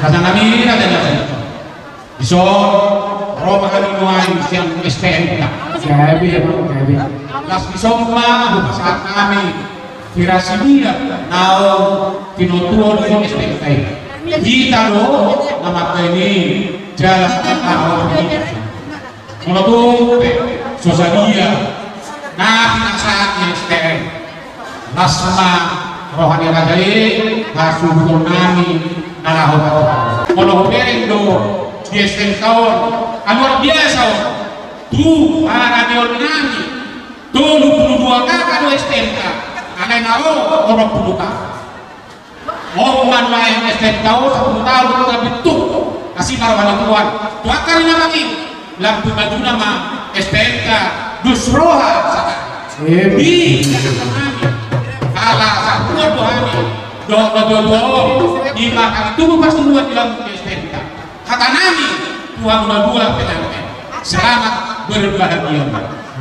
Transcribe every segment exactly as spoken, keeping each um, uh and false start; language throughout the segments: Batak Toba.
Raja nami, raja nami. Dison ro ma hami nuaeng sian S T M-ta. Gabe, gabe. Las dison ma hupasahat hami piras ni dia naung tinotuhon ni S T M-ta i. Hita do na mambaen i jala na ro. Molo tung pe so sadia na pinasahat ni S T M, las ma roha ni raja i, hasuhuton nami na laho. Molo hubereng do di S T M-ta on, luar biasa on. Tu haradeon nami, tolu pulu dua K K do S T M-ta, alai na ro onom pulu K K. On ma nuaeng S T M-ta on, sapulu taon do gabe tung. Asi ma roha ni Tuhan tu angka ni na mangihut. Lam tu majuna ma S T M-ta dos roha sada. Amin. Di ala sapuan do hami dohot na tuatua on, i ma hami tubu pasuruan di lambung ni S T M-ta. Hata nami tu hamuna dua pe, selamat berbahagia.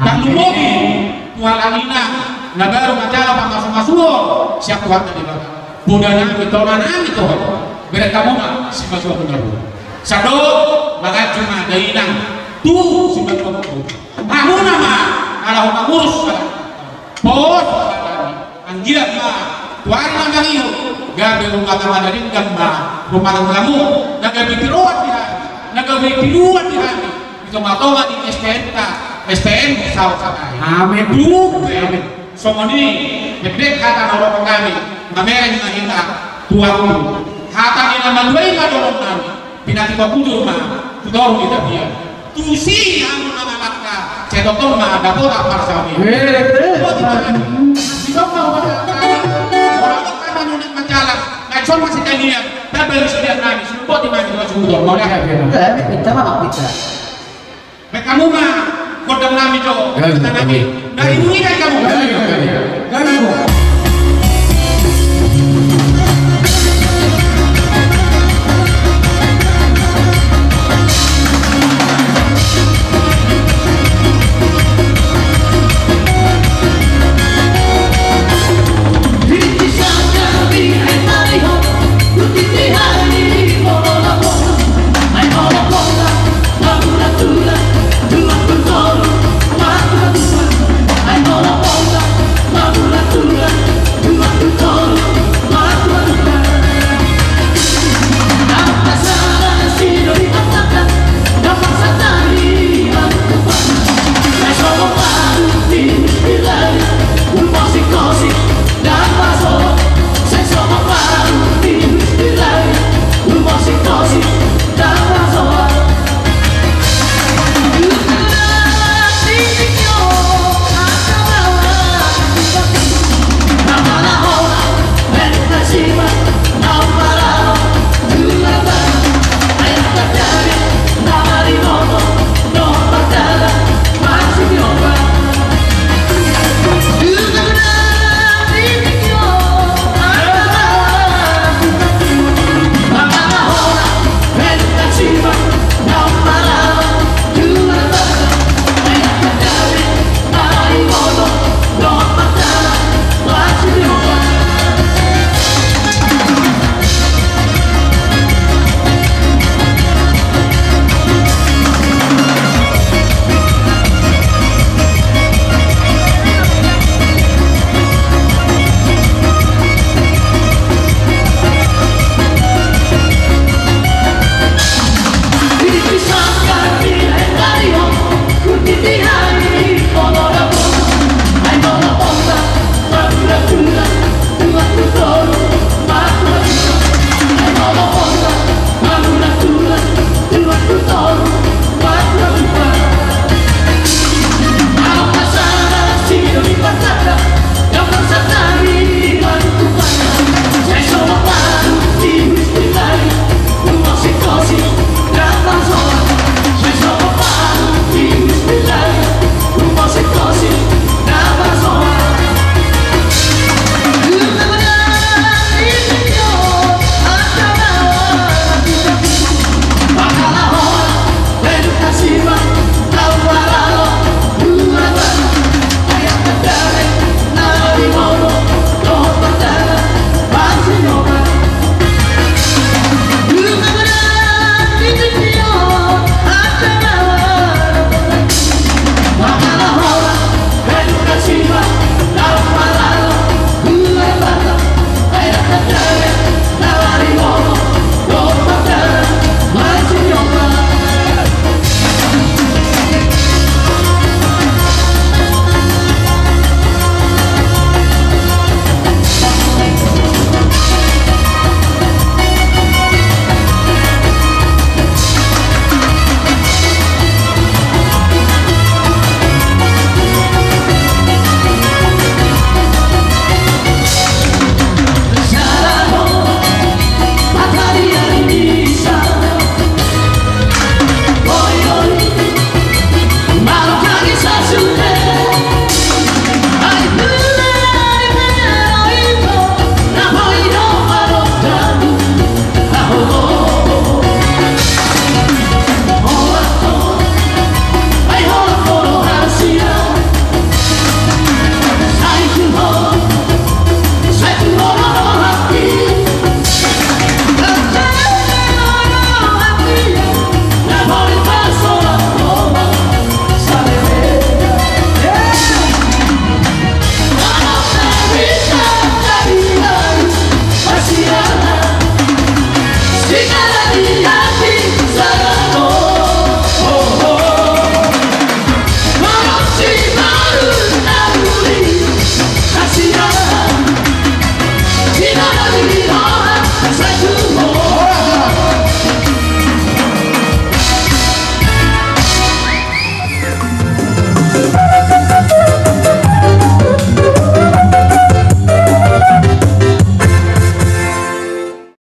Tarlumobi tu halak inang na baru manjalo pamasumasuon sian Tuhanta Debata. Poda nami, tona nami tu ho, bereng hamu ma simatua muna ro. Sadok manganju ma dainang tu simatua muna ro. Hamuna ma na laho mangurus halak. Pos anggiat ma tu ari na mangihut gabe rumah tangga na denggan ma rumah tanggamu, na gabe tiroan di hami, na gabe tiruan di hami di tongatonga ni S T M-ta, S T M Saur Satahi. Amin. Tung pe. Amin. Songon i pendek hata na hudok hami, mamereng ma hita tu waktu. Hata ni na malua i ma dohonon nami. Pinantikhon bujur ma tu toru ni tapian. Tusi hamu na mangalangka, sai tongtong ma dapotan parsaoran. Eh, eh. Dison ma hupasahat hami, molo adong hata na nuaeng manjalang, na dison ma sitanian, tamba ni sitanian nami, sinumpot i ma di hasuhuton. Mauliate. Eh, pinta ma, pinta. Baen hamu ma gondang nami jo. Gabe, hata nami. Gabe. Dari bumi baen hamu. Gabe, gabe. Gabe, gabe.